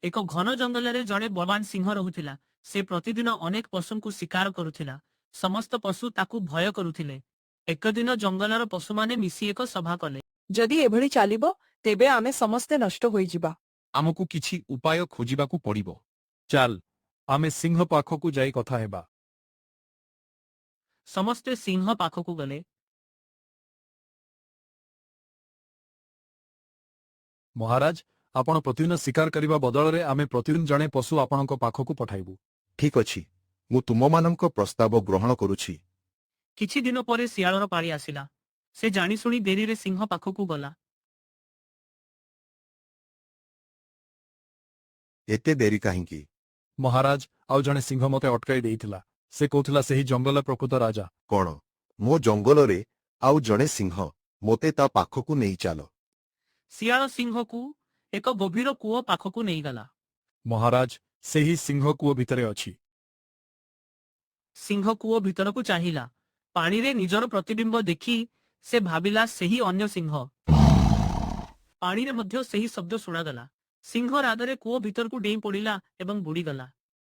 ଏକ ଘନ ଜଙ୍ଗଲରେ ଜଣେ ବଳବାନ ସିଂହ ରହୁଥିଲା। ସେ ପ୍ରତିଦିନ ଅନେକ ପଶୁଙ୍କୁ ଶିକାର କରୁଥିଲା। ସମସ୍ତ ପଶୁ ତାକୁ ଭୟ କରୁଥିଲେ। ଏକଦିନ ଜଙ୍ଗଲର ପଶୁମାନେ ମିଶି ଏକ ସଭା କଲେ। ଯଦି ଏଭଳି ଚାଲିବ, ତେବେ ଆମେ ସମସ୍ତେ ନଷ୍ଟ ହୋଇଯିବା। ଆମକୁ କିଛି ଉପାୟ ଖୋଜିବାକୁ ପଡ଼ିବ। ଚାଲ, ଆମେ ସିଂହ ପାଖକୁ ଯାଇ କଥା ହେବା। ସମସ୍ତେ ସିଂହ ପାଖକୁ ଗଲେ। ମହାରାଜ, ଆପଣ ପ୍ରତିଦିନ ଶିକାର କରିବା ବଦଳରେ ଆମେ ପ୍ରତିଦିନ ଜଣେ ପଶୁ ଆପଣଙ୍କ ପାଖକୁ ପଠାଇବୁ। ଠିକ ଅଛି, ମୁଁ ତୁମମାନଙ୍କ ପ୍ରସ୍ତାବ ଗ୍ରହଣ କରୁଛି। କିଛି ଦିନ ପରେ ଶିଆଳର ପାଳି ଆସିଲା। ସେ ଜାଣିଶୁଣି ଡେରିରେ ସିଂହ ପାଖକୁ ଗଲା। ଏତେ ଡେରି କାହିଁକି? ମହାରାଜ, ଆଉ ଜଣେ ସିଂହ ମତେ ଅଟକାଇ ଦେଇଥିଲା। ସେ କହୁଥିଲା ସେହି ଜଙ୍ଗଲ ପ୍ରକୃତ ରାଜା। କଣ, ମୋ ଜଙ୍ଗଲରେ ଆଉ ଜଣେ ସିଂହ? ମୋତେ ତା ପାଖକୁ ନେଇ ଚାଲ। ଶିଆଳ ସିଂହକୁ ଏକ ଗଭୀର କୂଅ ପାଖକୁ ନେଇଗଲା। ମହାରାଜ, ସେହି ସିଂହ କୂଅ ଭିତରେ ଅଛି। ସିଂହ କୂଅ ଭିତରକୁ ଚାହିଁଲା। ପାଣିରେ ନିଜର ପ୍ରତିବିମ୍ବ ଦେଖି ସେ ଭାବିଲା ସେହି ଅନ୍ୟ ସିଂହ। ପାଣିରେ ମଧ୍ୟ ସେହି ଶବ୍ଦ ଶୁଣାଗଲା। ସିଂହ ରାଗରେ କୂଅ ଭିତରକୁ ଡେଇଁ ପଡ଼ିଲା ଏବଂ ବୁଡ଼ିଗଲା।